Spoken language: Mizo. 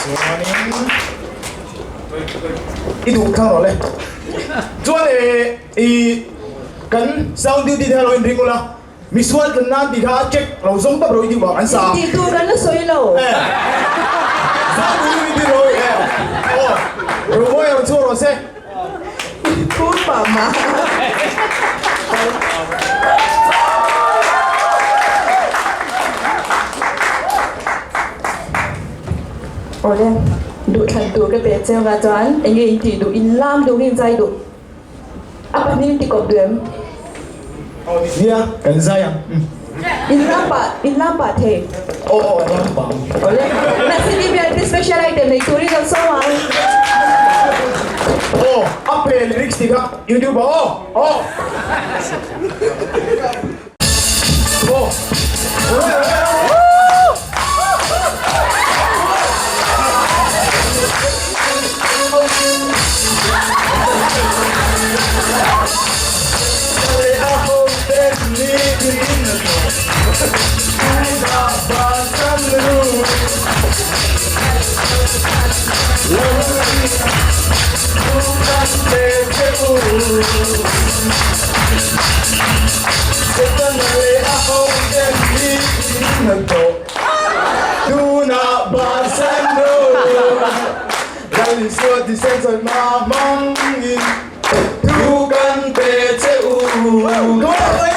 Chuanin i duh thlang rawh le. Chuan eh i kan sound duty te kha lo inring ula, misual tlan nan tih kha check lo zawng tawp ro i tih vang an sa. Tih tur kan la sawi lo. Eh sound duty i tih ro i eh aw Romawi a rawn chhuak rawh se. Phur pah mah. Awle, duhthlan tur ka pe cheu nga chuan eng nge in tih duh, in lam duh nge in zai duh? A pahnih in ti kawp duh em? Nia, kan zai ang. In lam pah, in lam pah thei. Aw aw, an lam pah ang. Awle, Nasi VIP special item nei turin kan sawm ang. Aw, a pe lyrics tih kha YouTube ah aw, aw. Aw. Thu kan pe che u.